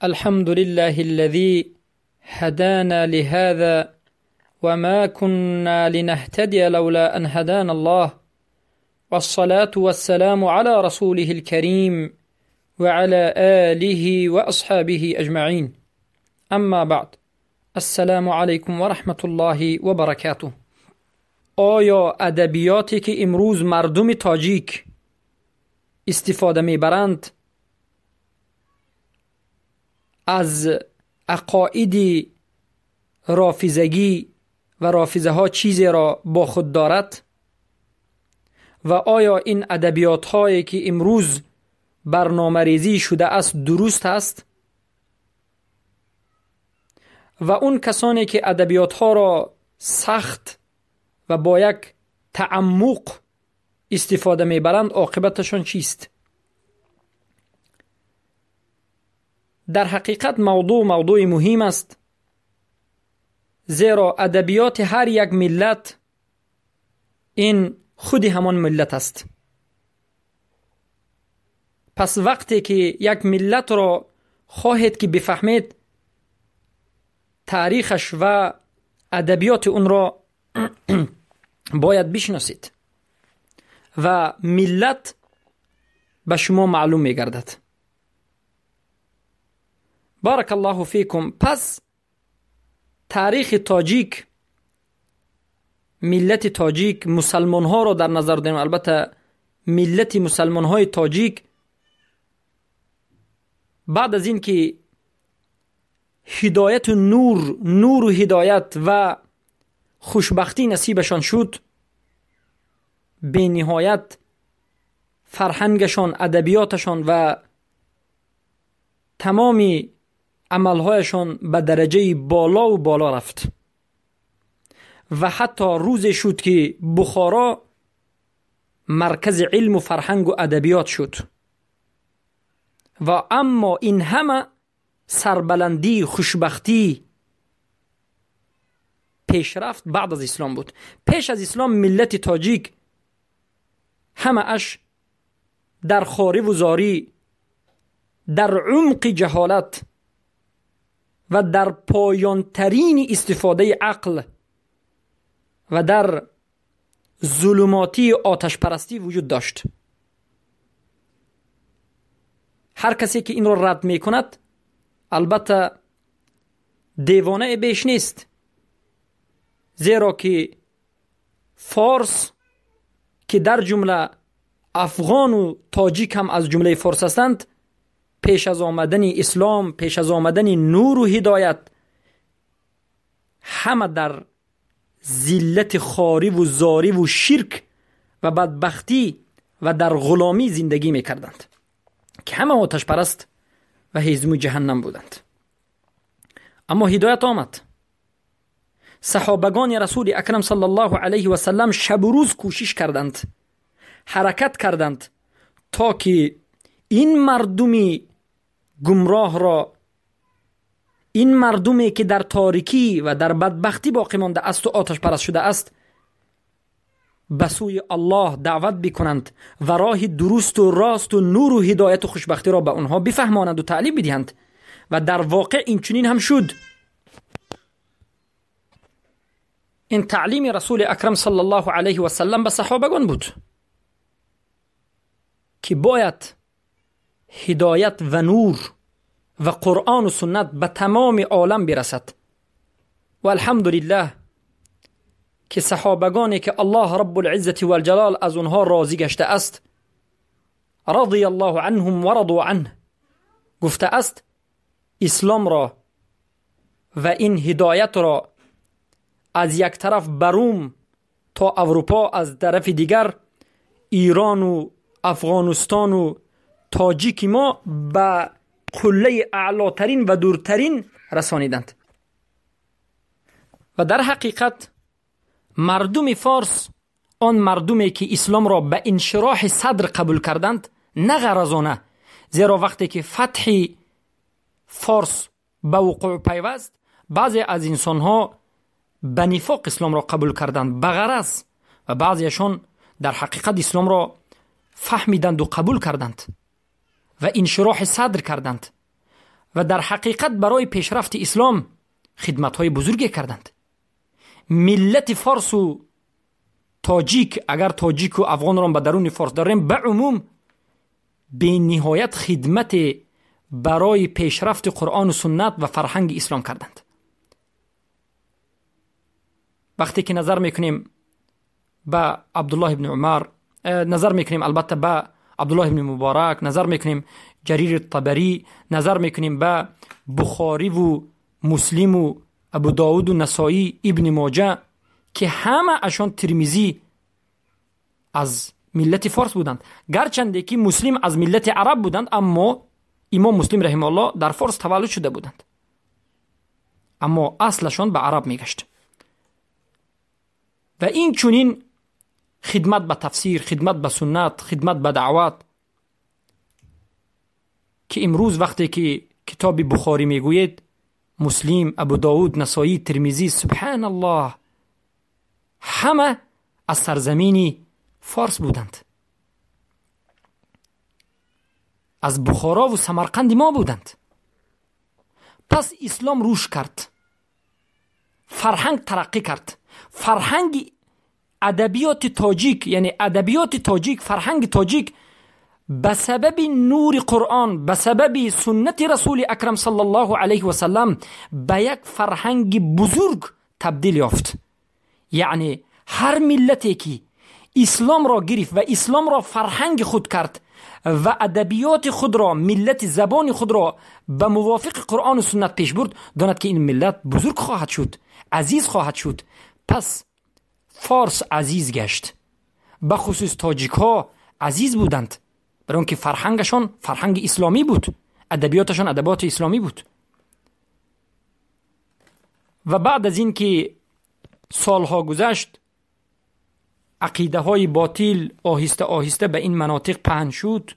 الحمد لله الذي هدانا لهذا وما كنا لنهتدي لولا أن هدانا الله، والصلاة والسلام على رسوله الكريم وعلى آله وأصحابه أجمعين. أما بعد، السلام علیکم و رحمت الله و برکاته. آیا ادبیاتی که امروز مردم تاجیک استفاده میبرند از عقاید رافضگی و رافضه ها چیزی را با خود دارد؟ و آیا این ادبیات هایی که امروز برنامه ریزی شده است درست است؟ و اون کسانی که ادبیات ها را سخت و با یک تعمق استفاده میبرند عاقبتشان چیست؟ در حقیقت موضوع مهم است، زیرا ادبیات هر یک ملت این خودی همان ملت است. پس وقتی که یک ملت را خواهید که بفهمید، تاریخش و ادبیات اون را باید بشناسید و ملت به شما معلوم میگردد. بارک الله فیکم. پس تاریخ تاجیک، ملت تاجیک، مسلمان ها را در نظر داریم. البته ملت مسلمان های تاجیک بعد از اینکه هدایت و نور و هدایت و خوشبختی نصیبشان شد، به نهایت فرهنگشان، ادبیاتشان و تمام عملهایشان به درجه بالا و بالا رفت و حتی روز شد که بخارا مرکز علم و فرهنگ و ادبیات شد. و اما این همه سربلندی، خوشبختی، پیشرفت بعد از اسلام بود. پیش از اسلام ملت تاجیک همه اش در خواری و زاری، در عمق جهالت و در پایان ترین استفاده عقل و در ظلماتی آتش پرستی وجود داشت. هر کسی که این را رد می کند البته دیوانه بیش نیست، زیرا که فارس که در جمله افغان و تاجیک هم از جمله فارس هستند، پیش از آمدن اسلام، پیش از آمدن نور و هدایت، همه در ذلت خواری و زاری و شرک و بدبختی و در غلامی زندگی میکردند که همه آتش پرست و هیزم جهنم بودند. اما هدایت آمد. صحابگان رسول اکرم صلی الله علیه و سلم شب و روز کوشش کردند، حرکت کردند تا که این مردمی گمراه را، این مردمی که در تاریکی و در بدبختی باقی مانده است و آتش پرست شده است، به سوی الله دعوت بکنند و راه درست و راست و نور و هدایت و خوشبختی را به آنها بفهمانند و تعلیم بدهند. و در واقع این چنین هم شد. این تعلیم رسول اکرم صلی الله علیه و سلم به صحابگان بود که باید هدایت و نور و قرآن و سنت به تمام عالم برسد. و الحمدلله که صحابگانی که الله رب العزة و الجلال از اونها راضی گشته است، رضی الله عنهم و رضوا عنه، گفته است اسلام را و این هدایت را از یک طرف بروم تا اروپا، از طرف دیگر ایران و افغانستان و تاجیک ما به قله اعلاترین و دورترین رسانیدند. و در حقیقت مردم فارس، آن مردمی که اسلام را به انشراح صدر قبول کردند، نه غرضانه، زیرا وقتی که فتح فارس به وقوع پیوست، بعضی از انسانها به نفاق اسلام را قبول کردند به غرض، و بعضیشان در حقیقت اسلام را فهمیدند و قبول کردند و انشراح صدر کردند. و در حقیقت برای پیشرفت اسلام خدمت‌های بزرگی کردند. ملت فارس و تاجیک، اگر تاجیک و افغان را به درون فارس داریم، به عموم به نهایت خدمت برای پیشرفت قرآن و سنت و فرهنگ اسلام کردند. وقتی که نظر میکنیم به عبدالله ابن عمر، نظر میکنیم البته به عبدالله ابن مبارک، نظر میکنیم جریر الطبری، نظر میکنیم به بخاری و مسلم و ابو داود و نسائی، ابن ماجه، که همه اشان ترمیزی از ملت فارس بودند. گرچند که مسلم از ملت عرب بودند، اما امام مسلم رحمه الله در فارس تولد شده بودند، اما اصلشان به عرب میگشت. و این چنین خدمت به تفسیر، خدمت به سنت، خدمت به دعوت، که امروز وقتی که کتاب بخاری میگوید، مسلم، ابو داود، نسائی، ترمیزی، سبحان الله، همه از سرزمین فارس بودند، از بخارا و سمرقند ما بودند. پس اسلام روش کرد، فرهنگ ترقی کرد، فرهنگ ادبیات تاجیک، یعنی ادبیات تاجیک، فرهنگ تاجیک به سبب نور قرآن، به سبب سنت رسول اکرم صلی الله علیه و سلم به یک فرهنگ بزرگ تبدیل یافت. یعنی هر ملتی که اسلام را گرفت و اسلام را فرهنگ خود کرد و ادبیات خود را، ملت زبان خود را به موافق قرآن و سنت پیش برد، داند که این ملت بزرگ خواهد شد، عزیز خواهد شد. پس فارس عزیز گشت، به خصوص تاجیک ها عزیز بودند، برای اینکه فرهنگشان فرهنگ اسلامی بود، ادبیاتشان ادبیات اسلامی بود. و بعد از اینکه سالها گذشت، عقیده های باطل آهسته آهسته به این مناطق پهن شد.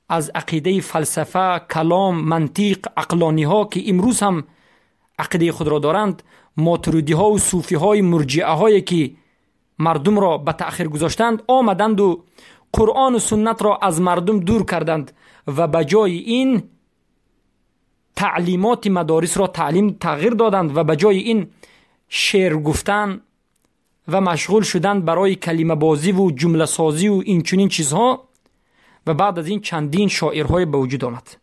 از عقیده فلسفه، کلام، منطق، عقلانی ها که امروز هم عقیده خود را دارند، ماتریدی ها و صوفی های مرجئه هایی که مردم را به تأخیر گذاشتند، آمدند و قرآن و سنت را از مردم دور کردند و به جای این تعلیمات مدارس را تعلیم تغییر دادند و به جای این شعر گفتن و مشغول شدن برای کلمه بازی و جمله سازی و این چنین چیزها. و بعد از این چندین شاعرهای به وجود آمد.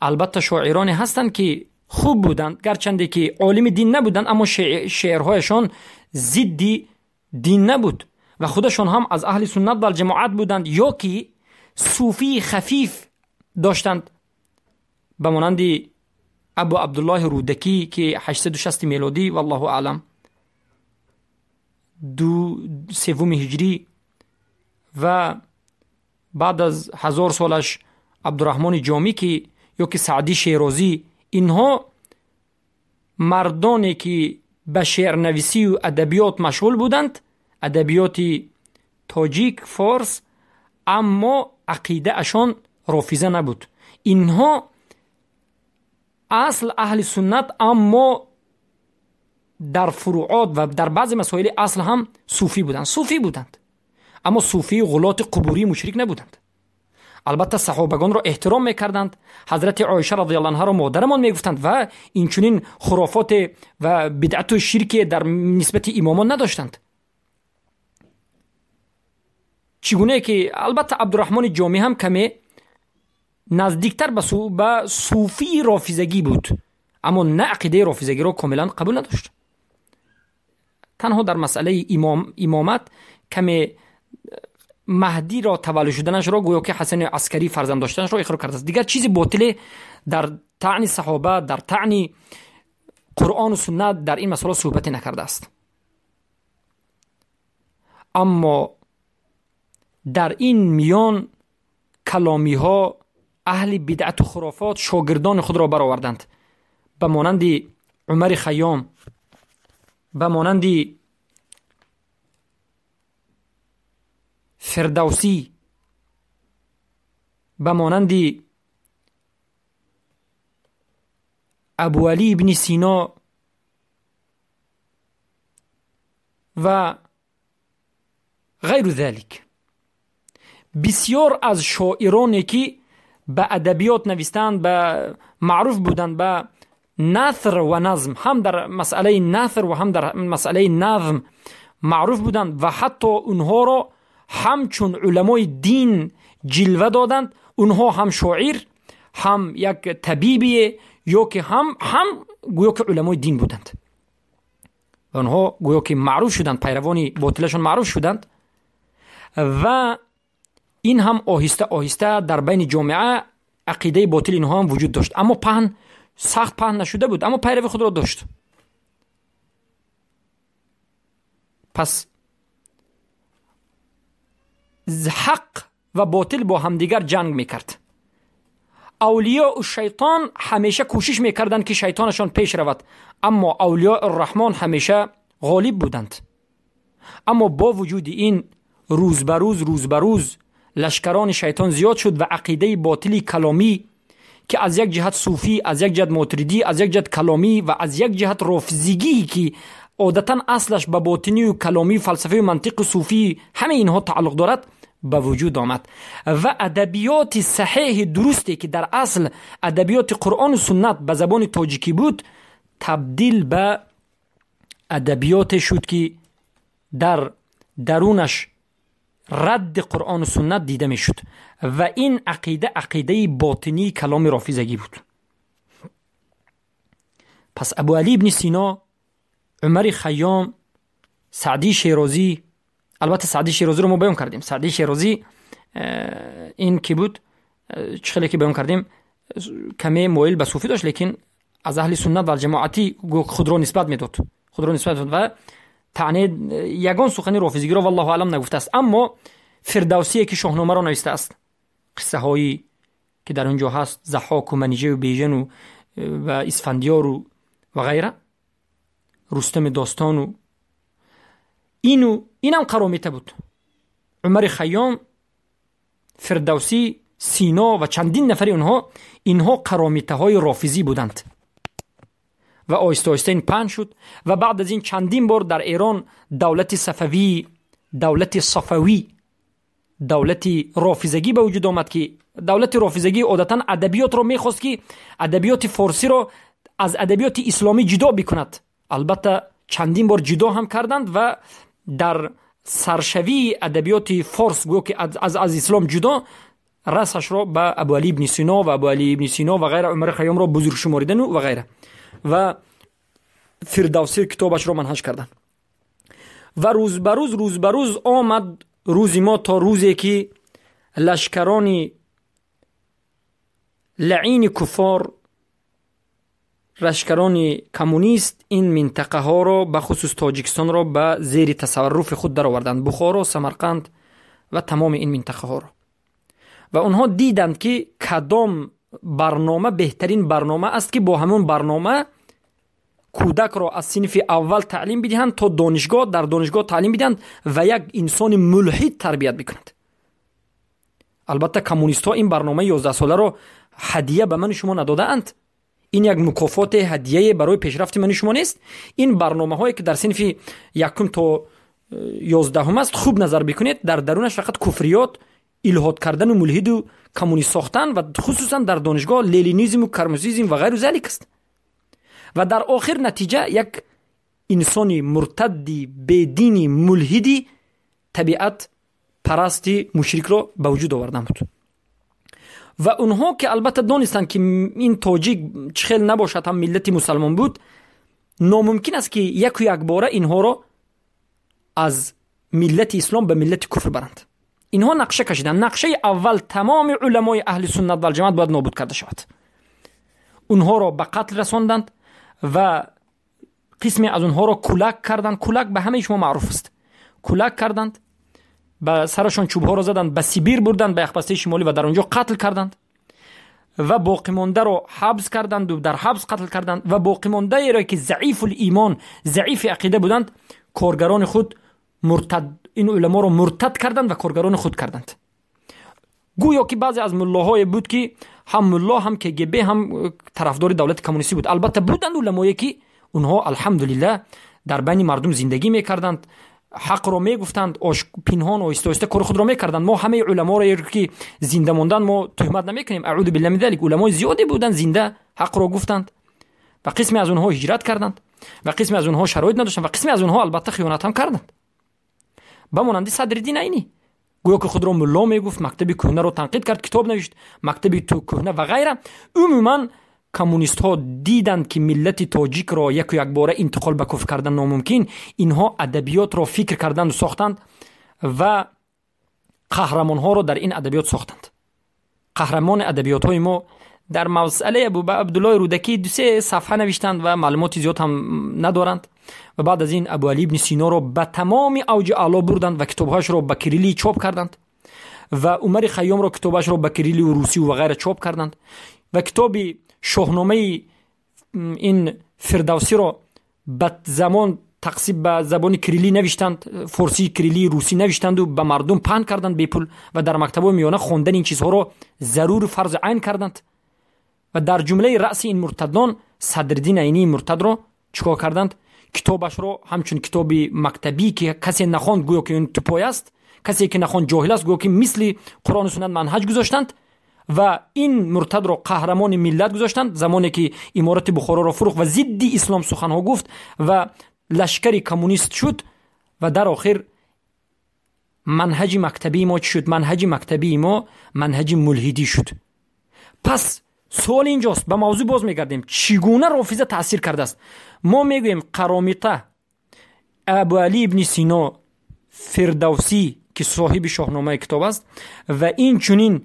البته شاعرانی هستند که خوب بودند، گرچند که عالم دین نبودند، اما شعرهایشان ضد دین نبود و خودشان هم از اهل سنت و جماعت بودند یا که صوفی خفیف داشتند، به مانند ابو عبدالله رودکی که 860 میلادی والله اعلم 2 3 هجری و بعد از 1000 سالش عبدالرحمن جامی که یا که سعدی شیرازی، اینها مردانی که به شعر نویسی و ادبیات مشغول بودند، ادبیات تاجیک فارس، اما عقیده اشان رافضه نبود. اینها اصل اهل سنت، اما در فروعات و در بعض مسائل اصل هم صوفی بودند، صوفی بودند، اما صوفی غلات قبوری مشرک نبودند. البته صحابگان را احترام میکردند، حضرت عایشه رضی الله عنها را مادرمان میگفتند و اینچنین خرافات و بدعت و شرک در نسبت امامان نداشتند. چگونه که البته عبدالرحمن جامی هم کمی نزدیکتر به صوفی رافضگی بود، اما نه عقیده رافضگی را کاملا قبول نداشت. تنها در مسئله امامت کمی مهدی را تولد شدنش را گویا که حسن عسکری فرزند داشتنش را اقرار کرده است. دیگر چیزی باطل در طعن صحابه، در طعن قرآن و سنت در این مسئله صحبت نکرده است. اما در این میان کلامی ها، اهل بدعت و خرافات شاگردان خود را برآوردند، به مانند عمر خیام، به مانند فردوسی، به مانند ابو علی ابن سینا و غیر ذلك. بسیار از شاعرانی که به ادبیات نویستند، به معروف بودند به نثر و نظم، هم در مسئله نثر و هم در مسئله نظم معروف بودند و حتی اونها را همچون علمای دین جلوه دادند. اونها هم شاعر، هم یک طبیبی، یا که هم گویا که علمای دین بودند و اونها گویا که معروف شدند، پیروان باطلشان معروف شدند. و این هم آهسته آهسته در بین جامعه عقیده باطل اینها هم وجود داشت، اما پهن سخت پهن نشده بود، اما پیروی خود را داشت. پس حق و باطل با همدیگر جنگ میکرد. اولیاء الشیطان همیشه کوشش میکردند که شیطانشان پیش رود، اما اولیاء الرحمن همیشه غالب بودند. اما با وجود این روز به روز روز به روز لشکران شیطان زیاد شد و عقیده باطلی کلامی که از یک جهت صوفی، از یک جهت ماتریدی، از یک جهت کلامی و از یک جهت رافضیگی که عادتا اصلش به باطنی و کلامی، فلسفه و منطق صوفی همه اینها تعلق دارد، به وجود آمد. و ادبیات صحیح درستی که در اصل ادبیات قرآن و سنت به زبان تاجیکی بود، تبدیل به ادبیات شد که در درونش رد قرآن و سنت دیده می شد و این عقیده عقیده باطنی کلام رافضگی بود. پس ابو علی ابن سینا، عمر خیام، سعدی شیرازی، البته سعدی شیرازی رو ما بیان کردیم. سعدی شیرازی این کی بود؟ چه خیلی که بیان کردیم کمی مایل به صوفی داشت، لیکن از اهل سنت و جماعتی خود را نسبت میداد، خود را نسبت میداد و طعنه یگان سخنی رافضگی را والله اعلم نگفته است. اما فردوسی که شاهنامه را نوشته است، قصه هایی که در اونجا هست، ضحاک و منیژه و بیژن و اسفندیار و غیره، رستم داستان و اینم قرامیته بود. عمر خیام، فردوسی، سینا و چندین نفر اونها، اینها قرامیته های رافضی بودند و آهسته آهسته این پهن شد. و بعد از این چندین بار در ایران دولت صفوی، دولت صفوی، دولت رافضگی به وجود آمد که دولت رافضگی عادتا ادبیات را میخواست که ادبیات فارسی را از ادبیات اسلامی جدا بکند. البته چندین بار جدا هم کردند و در سرشوی ادبیات فارس گویا که از اسلام جدا، رسش را به ابو علی ابن سینا و ابو علی ابن سینا و غیره، عمر خیام را بزرگ شماریدن و غیره و فردوسی کتابش را منهج کردن. و روز به روز روز به روز آمد روزی ما تا روزی که لشکران لعین کفار، لشکران کمونیست این منطقه ها را به خصوص تاجیکستان را به زیر تصرف خود درآوردند، بخارا، سمرقند و تمام این منطقه ها را. و آنها دیدند که کدام برنامه بهترین برنامه است که با همون برنامه کودک را از صنف اول تعلیم بدهند تا دانشگاه، در دانشگاه تعلیم بدهند و یک انسان ملحد تربیت بکنند. البته کمونیست ها این برنامه 11 ساله را هدیه به من شما نداده اند. این یک مکافات هدیه برای پیشرفت من شما نیست. این برنامه هایی که در صنف یکم تا 11 است، خوب نظر بکنید، در درونش فقط کفریات، الحاد کردن و ملحد و کمونیست ساختن و خصوصا در دانشگاه لنینیسم و کارموسیسم و غیر ذلک است. و در آخر نتیجه یک انسان مرتدی، بیدینی، ملحدی، طبیعت پرستی مشرک را به وجود آوردن بود. و اونها که البته دانستند که این تاجیک چخیل نباشد هم ملت مسلمان بود، ناممکن است که یک و یک باره اینها را از ملت اسلام به ملت کفر برند. اینها نقشه کشیدند. نقشه اول تمام علمای اهل سنت و الجماعت باید نابود کرده شود. اونها را به قتل رساندند و قسمی از اونها را کلک کردند. کلک به همه شما معروف است. کلک کردند، به سرشان چوبها را زدند، به سیبیر بردند، به یخبسته شمالی و در آنجا قتل کردند و باقی مانده را حبس کردند و در حبس قتل کردند و باقی مانده را که ضعیف الایمان، ضعیف عقیده بودند، کارگران خود مرتد، این علما را مرتد کردند و کارگران خود کردند. گویا که بعضی از ملاهای بود که هم ملا هم کگب هم طرفدار دولت کمونیستی بود. البته بودند علمایی که اونها الحمدلله در بین مردم زندگی میکردند، ҳақро мегуфтанд, пинҳон оҳиста оҳиста кори худро мекарданд. Мо ҳамаи уламоро ки зинда монданд, мо туҳмат намекунем, аъузу биллаҳи мин залик. Уламои зиёде буданд зинда, ҳақро гуфтанд ва қисме аз онҳо ҳиҷрат карданд ва қисме аз онҳо шароит надоштанд ва қисме аз онҳо албатта хиёнат ҳам карданд. Ба монанди Садриддин Айнӣ, гӯё ки худро мулло мегуфт, мактаби кӯҳнаро танқид кард, китоб навишт, мактаби кӯҳна ва ғайра. Умуман коммунистҳо диданд, ки миллати тоҷикро яку якбора интиқол ба куфр кардан номумкин. Инҳо адабиётро фикр карданду сохтанд ва қаҳрамонҳоро дар ин адабиёт сохтанд. Қаҳрамони адабиётҳои мо дар масъалаи Абдуллои Рӯдакӣ 2-3 сафҳа навиштанд ва маълумоти зиёд ҳам надоранд. Ва баъд аз ин Абуалӣ ибни Синоро ба тамоми авҷи аъло бурданд ва китобҳояшро ба кирилӣ чоп карданд ва Умари Хайёмро китобашро ба кирилию русию ва ғайра чоп карданд ва китоби Шоҳномаи ин Фирдавсиро ба замон тақсим ба забони кирилӣ навиштанд, форсии кирилии русӣ навиштанду ба мардум паҳн карданд бепул ва дар мактабҳои миёна хондани ин чизҳоро зарури фарзи айн карданд. Ва дар ҷумлаи раъси ин муртадон Садриддин Айнии муртадро чӣ кор карданд? Китобашро ҳамчун китоби мактабӣ, ки касе нахонд гӯё ки он тупой аст, касе ки нахонд ҷоҳил аст, гӯё ки мисли Қуръону суннат манҳаҷ гузоштанд ва ин муртадро қаҳрамони миллат гузоштанд. Замоне ки иморати Бухороро фурӯхт ва зидди ислом суханҳо гуфт ва лашкари коммунист шуд. Ва дар охир манҳаҷи мактабии мо чӣ шуд? Манҳаҷи мактабии мо манҳаҷи мулҳидӣ шуд. Пас суол инҷост, ба мавзӯъ боз мегардем, чӣ гуна рофиза таъсир кардааст? Мо мегӯем Қаромита, Абуалӣ ибни Сино, Фирдавсӣ, ки соҳиби Шоҳномаи китоб аст, ва инчунин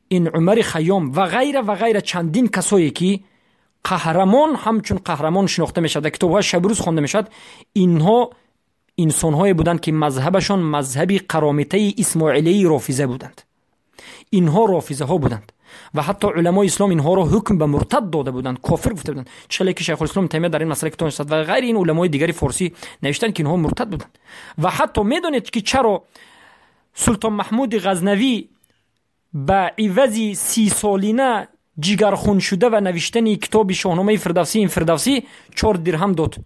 ин Умари Хайём ва ғайра ва ғайра, чандин касое ки қаҳрамон ҳамчун қаҳрамон шинохта мешавад ва китобҳояш шабу рӯз хонда мешавад, инҳо инсонҳое буданд, ки мазҳабашон мазҳаби қаромитаи исмоилияи рофиза буданд. Инҳо рофизаҳо буданд ва ҳатто уламои ислом инҳоро ҳукм ба муртад дода буданд, кофир гуфта буданд. Чиле ки Шайхулислом Таймия дар ин масъала китоб навиштааст ва ғайри ин уламои дигари форсӣ навиштанд, ки инҳо муртад буданд. Ва ҳатто медонед, ки чаро Султон Маҳмуди Ғазнавӣ ба ивази 30 солина ҷигархун шуда ва навиштани китоби Шоҳномаи Фирдавсӣ, ин Фирдавсӣ 4 дирҳам дод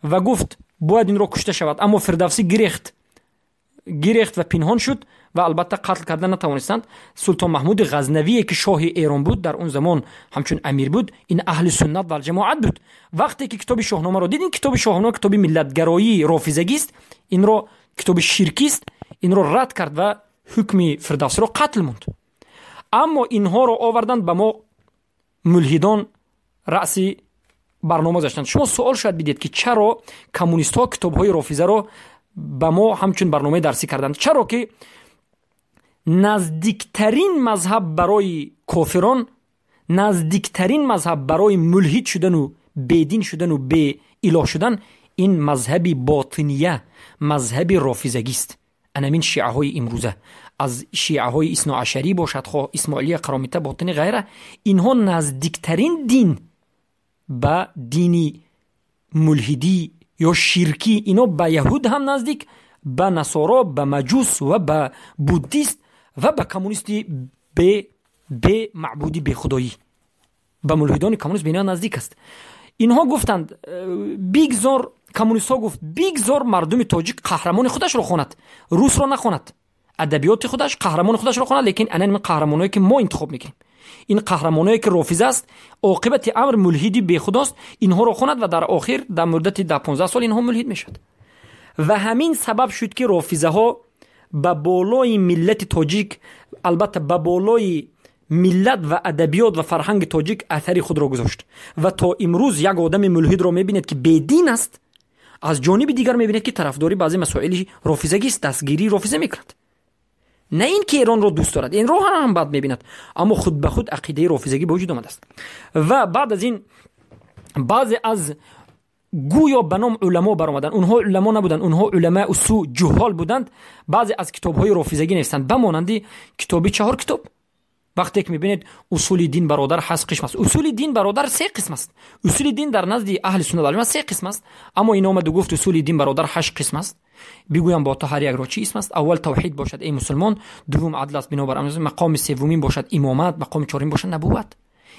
ва гуфт, бояд инро кушта шавад, аммо Фирдавсӣ гирехт ва пинҳон шуд ва албатта қатл карда натавонистанд. Султон Маҳмуди Ғазнавие, ки шоҳи Эрон буд, дар он замон ҳамчун амир буд, ин аҳли суннат валҷамоат буд. Вақте ки китоби Шоҳномаро дид, ин китоби Шоҳнома китоби миллатгароии рофизагист, инро китоби ширкист, инро рад кард ва ҳукми Фирдавсиро қатл монд. Аммо инҳоро оварданд ба мо, мулҳидон раъси барнома гузоштанд. Шумо суол шояд бидиҳед, ки чаро коммунистҳо китобҳои рофизаро ба мо ҳамчун барномаи дарсӣ карданд? Чаро ки наздиктарин мазҳаб барои кофирон, наздиктарин мазҳаб барои мулҳид шудану бедин шудану беилоҳ шудан ин мазҳаби ботиния, мазҳаби рофизагист. Анамин шиаҳои имрӯза, аз шиаҳои исноашарӣ бошад, хоҳ исмоилия, қаромита, ботини, ғайра, инҳо наздиктарин дин ба дини мулҳидӣ ё ширкӣ. Ино ба яҳуд ҳам наздик, ба насоро, ба маҷус ва ба буддист ва ба коммунисти бемаъбудӣ, бехудоӣ, ба мулҳидони коммунист бениҳоят наздик аст. Инҳо гуфтанд, бигзор, коммунистҳо гуфт, бигзор мардуми тоҷик қаҳрамони худашро хонад, русро нахонад, адабиёти худаш, қаҳрамони худашро хонад. Лекин ана ин қаҳрамоное, ки мо интихоб мекунем, ин қаҳрамоное, ки рофиза аст, оқибати амр мулҳиди бехудост, инҳоро хонад ва дар охир дар муддати 10-15 сол инҳо мулҳид мешавад. Ва ҳамин сабаб шуд, ки рофизаҳо ба болои миллати тоҷик, албатта ба болои миллат ва адабиёт ва фарҳанги тоҷик аҫари худро гузошт. Ва то имрӯз як одами мулҳидро мебинед, ки бедин аст, аз ҷониби дигар мебинед, ки тарафдори баъзе масоили рофизагист, дастгирии рофиза мекунад. На ин ки Эронро дӯст дорад, инро ҳам бад мебинад, аммо худ ба худ ақидаи рофизагӣ ба вуҷуд омадааст. Ва баъд аз ин баъзе аз гӯё ба ном уламо баромаданд, онҳо уламо набуданд, онҳо уламои су, ҷуҳол буданд. Баъзе аз китобҳои рофизагӣ нависанд, ба монанди китоби чаҳор китоб. Вақте ки мебинед, усули дин, бародар, ҳаст қисм аст. Усули дин, бародар, се қисм аст. Усули дин дар назди аҳли суннат вал се қисм аст, аммо ин омаду гуфт, усули дин, бародар, ҳашт қисм аст. Бигӯям бо то ҳар якро чӣ исм аст. Аввал тавҳид бошад, эй мусулмон, дуввум адл аст, бинобар мақоми севумин бошад имомат, мақоми чорумин бошад набувват.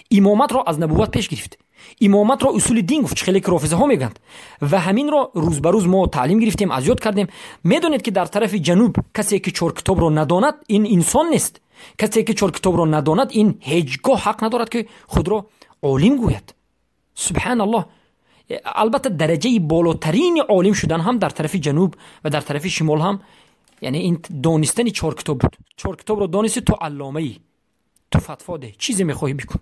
Имоматро аз набувват пеш гирифт. Имоматро усули дин гуфт, хеле ки рофизаҳо мегӯянд. Ва ҳаминро рӯз ба рӯз мо таълим гирифтем, аз ёд кардем. Медонед ки дар тарафи ҷануб касе ки чор китобро надонад, ин инсон нест. Касе ки чор китобро надонад, ин ҳеҷ гоҳ ҳақ надорад ки худро олим гӯяд. Субҳаналлоҳ. Албатта дараҷаи болотарини олим шудан ҳам дар тарафи ҷануб ва дар тарафи шимол ҳам, яъне ин донистани чор китоб буд. Чор китобро донисти, ту алломаӣ, ту фатво деҳ, чизе мехоҳӣ бикун.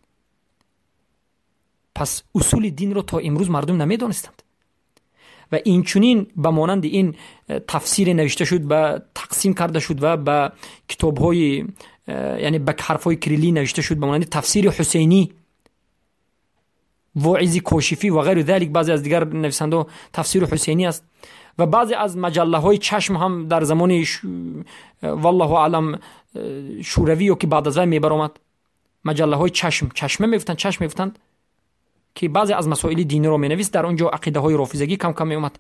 Пас усули динро то имрӯз мардум намедонистанд. Ва инчунин ба монанди ин тафсире навишта шуд, ба тақсим карда шуд ва ба китобҳои, яъне ба ҳарфҳои кириллӣ навишта шуд, ба монанди тафсири Ҳусейнӣ, воизи Кошифӣ ва ғайру залик. Баъзе аз дигар нависандаҳо тафсири Ҳусейнӣ аст ва баъзе аз маҷаллаҳои чашм ҳам дар замони валлоҳу аълам шӯравӣ ё ки баъд аз вай мебаромад. Маҷаллаҳои чашм, чашма мегуфтанд, чашм мегуфтанд, ки баъзе аз масоили диниро менавист. Дар он ҷо ақидаҳои рофизагӣ кам кам меомад.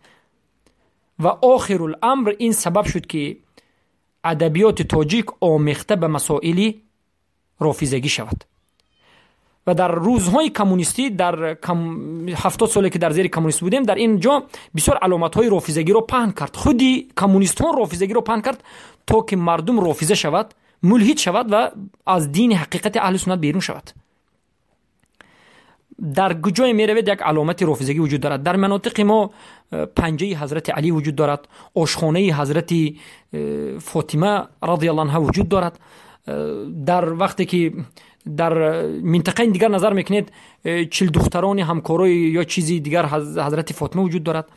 Ва охируламр ин сабаб шуд ки адабиёти тоҷик омехта ба масоили рофизагӣ шавад. Ва дар рӯзҳои коммунистӣ, дар 70 соле ки дар зери коммунист будем, дар ин ҷо бисёр аломатҳои рофизагиро паҳн кард. Худи коммунистҳо рофизагиро паҳн кард, то ки мардум рофиза шавад, мулҳид шавад ва аз дини ҳақиқати аҳли суннат берун шавад. Дар куҷое меравед, як аломати рофизагӣ вуҷуд дорад. Дар манотиқи мо панҷаи ҳазрати Алӣ вуҷуд дорад, ошхонаи ҳазрати Фотима радиаллоҳу анҳа вуҷуд дорад. Дар вақте ки дар минтақаи дигар назар мекунед, 40 духтарони ҳамкорои ё чизи дигар ҳазрати Фотима вуҷуд дорад,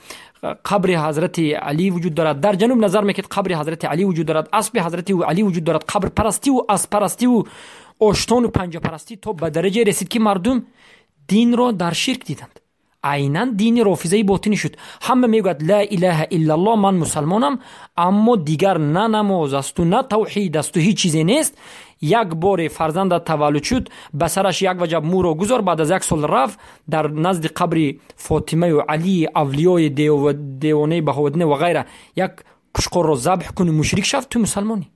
қабри ҳазрати Алӣ вуҷуд дорад. Дар ҷануб назар мекунед, қабри ҳазрати Алӣ вуҷуд дорад, аспи ҳазрати Алӣ вуҷуд дорад. Қабрпарастиву аспарастиву оштону панҷапарастӣ то ба дараҷае расид ки мардум динро дар ширк диданд. Айнан дини рофизаи ботинӣ шуд. Ҳама мегӯяд ла илаҳа иллаллоҳ, ман мусалмонам, аммо дигар на намоз асту, на тавҳид асту, ҳеҷ чизе нест. Як боре фарзандат таваллуд шуд, ба сараш як ваҷаб мӯро гузор, баъд аз як сол рафт дар назди қабри Фотимаю Алии авлиёи девонаи Баҳоваддин ва ғайра як қушқорро забҳ куни, мушрик шав, ту мусалмонӣ.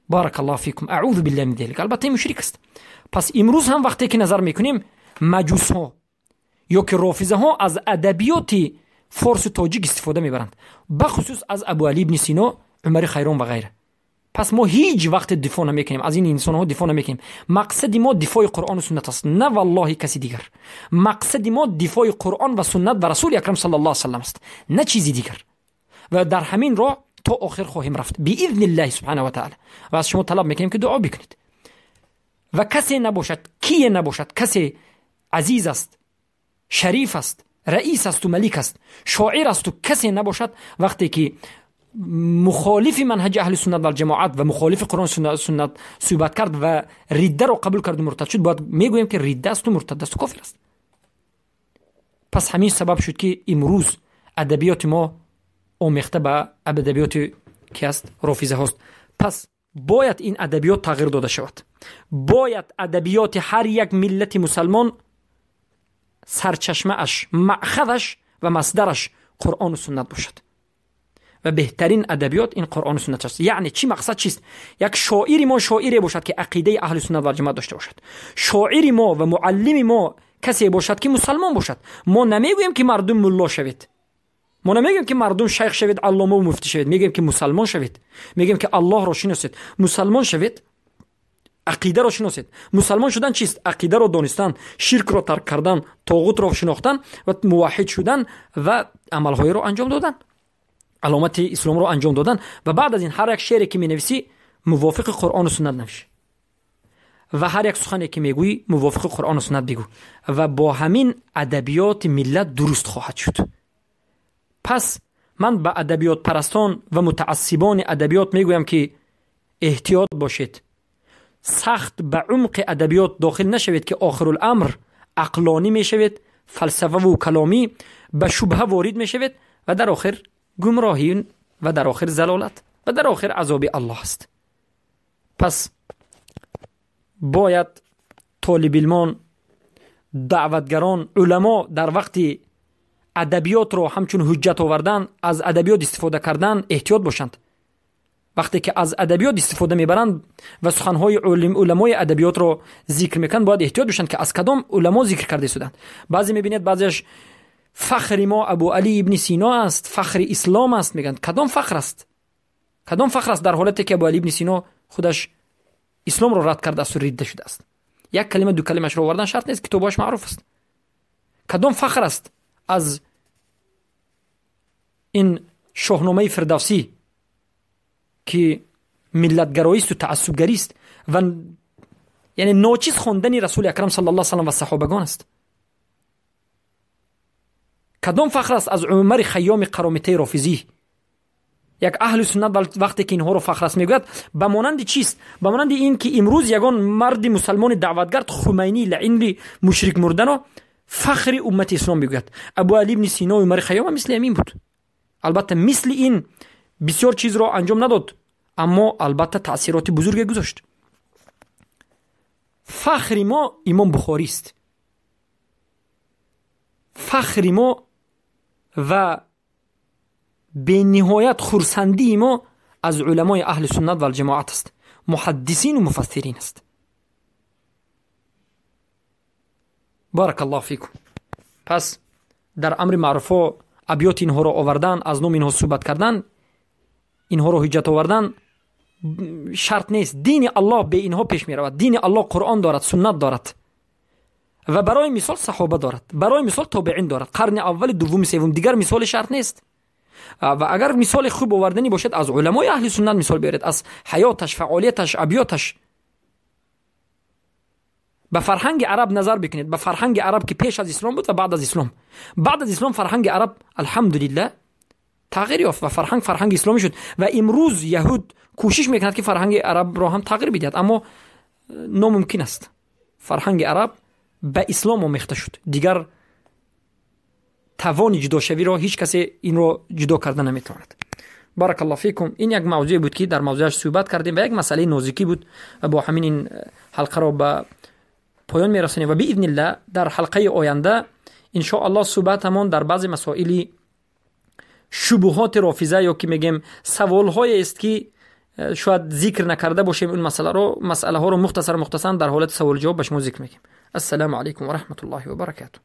Баракаллоҳу фикум, аъузу биллаҳи мин залик. Албатта ин мушрик аст. Пас имрӯз ҳам вақте ки назар мекунем, маҷусҳо ё ки рофизаҳо аз адабиёти форсу тоҷик истифода мебаранд, бахусус аз Абуалӣ ибни Сино, Умари Хайрон ва ғайра. Пас мо ҳеҷ вақте дифоъ намекунем, аз ин инсонҳо дифоъ намекунем. Мақсади мо дифои Қуръону суннат аст, на валлоҳи каси дигар. Мақсади мо дифои Қуръон ва суннат ва Расули акрам саллаллоҳу алайҳи васаллам аст, на чизи дигар. Ва дар ҳамин роҳ то охир хоҳем рафт биизниллаҳи субҳанаҳу ва таъала. Ва аз шумо талаб мекунем ки дуо бикунед. Ва касе набошад, кие набошад, касе азиз аст, шариф аст, раис асту, малик аст, шоир асту, касе набошад, вақте ки мухолифи манҳаҷи аҳли суннат валҷамоат ва мухолифи Қуръон суннат суҳбат кард ва риддаро қабул карду муртад шуд, бояд мегӯем ки ридда асту, муртад асту, кофир аст. Пас ҳамин сабаб шуд ки имрӯз адабиёти мо омехта ба адабиёти ки аст, рофизаҳост. Пас бояд ин адабиёт тағйир дода шавад. Бояд адабиёти ҳар як миллати мусалмон сарчашмааш, маъхазаш ва масдараш Қуръону суннат бошад. Ва беҳтарин адабиёт ин Қуръону суннат аст. Яъне чӣ мақсад чист? Як шоири мо шоире бошад ки ақидаи аҳли суннат валҷамоат дошта бошад. Шоири мо ва муаллими мо касе бошад ки мусалмон бошад. Мо намегӯем ки мардум мулло шавед, мо намегӯем ки мардум шайх шавед, аллома ва муфтӣ шавед. Мегӯем ки мусалмон шавед, мегӯем ки Аллоҳро шиносед, мусалмон шавед, ақидаро шиносед. Мусалмон шудан чист? Ақидаро донистан, ширкро тарк кардан, тоғутро шинохтан ва муваҳҳид шудан ва амалҳоеро анҷом додан, аломати исломро анҷом додан. Ва баъд аз ин ҳар як шеъре ки менависӣ мувофиқи Қуръону суннат навиш ва ҳар як сухане ки мегӯӣ мувофиқи Қуръону суннат бигӯ ва бо ҳамин адабиёти миллат дуруст хоҳад шуд. Пас ман ба адабиётпарастон ва мутаассибони адабиёт мегӯям ки эҳтиёт бошед, сахт ба умқи адабиёт дохил нашавед ки охируламр ақлонӣ мешавед, фалсафаву каломӣ ба шубҳа ворид мешавед ва дар охир гумроҳӣ ва дар охир залолат ва дар охир азоби Аллоҳ аст. Пас бояд толибилмон, даъватгарон, уламо дар вақти адабиётро ҳамчун ҳуҷҷат овардан, аз адабиёт истифода кардан эҳтиёт бошанд. وقتی که از ادبیات استفاده میبرند و سخنهای علمای ادبیات رو ذکر میکنند، باید احتیاط باشند که از کدام علما ذکر کرده شدند. بعضی میبینید بعضیش فخر ما ابو علی ابن سینا است، فخر اسلام است میگن. کدام فخر است؟ کدام فخر است در حالتی که ابو علی ابن سینا خودش اسلام رو رد کرده است و رده شده است؟ یک کلمه دو کلمه‌اش رو آوردن شرط نیست، کتابش معروف است. کدام فخر است از این شاهنامه فردوسی که ملتگرایی است و تعصبگری است و یعنی ناچیز خواندن رسول اکرم صلی الله علیه و سلم و صحابگان است؟ کدام فخر است از عمر خیام قرامیته رافضی؟ یک اهل سنت وقتی که اینها رو فخر است میگوید به مانند چیست؟ به مانند این که امروز یگان مرد مسلمان دعوتگرد خمینی لعین مشرک مردن فخر امت اسلام میگوید. ابو علی ابن سینا و عمر خیام مثل همین بود. البته مثل این بسیار چیز را انجام نداد، اما البته تاثیرات بزرگ گذاشت. فخر ما امام بخاری است. فخر ما و به نهایت خرسندی ما از علمای اهل سنت و الجماعت است، محدثین و مفسرین است. بارک الله فیکم. پس در امر معروف ابیات اینها را آوردن، از نام اینها صحبت کردن، اینها را حجت آوردن شرط نیست. دین الله به اینها پیش می رود. دین الله قرآن دارد، سنت دارد و برای مثال صحابه دارد، برای مثال تابعین دارد، قرن اول، دوم، سوم. دیگر مثال شرط نیست. و اگر مثال خوب آوردنی باشد از علمای اهل سنت مثال بیارید، از حیاتش، فعالیتش، ابیاتش. به فرهنگ عرب نظر بکنید، به فرهنگ عرب که پیش از اسلام بود و بعد از اسلام. بعد از اسلام فرهنگ عرب الحمدلله تغییر یافت و فرهنگ فرهنگ اسلامی شد و امروز یهود کوشش میکند که فرهنگ عرب را هم تغییر بدهد، اما ناممکن است. فرهنگ عرب به اسلام آمیخته شد، دیگر توان جداشوی را هیچ کسی این را جدا کرده نمیتواند. بارک الله فیکم. این یک موضوع بود که در موضوعش صحبت کردیم و یک مسئله نازکی بود و با همین این حلقه را به پایان میرسانیم و باذن الله در حلقه آینده ان شاء الله صحبتمان در بعض مسائل شبهات رافضه یا که میگیم سوال های است که شاید ذکر نکرده باشیم، اون مسئله رو، مسئله ها رو مختصر در حالت سوال جواب به شما ذکر میکنیم. السلام علیکم و رحمت الله و برکاته.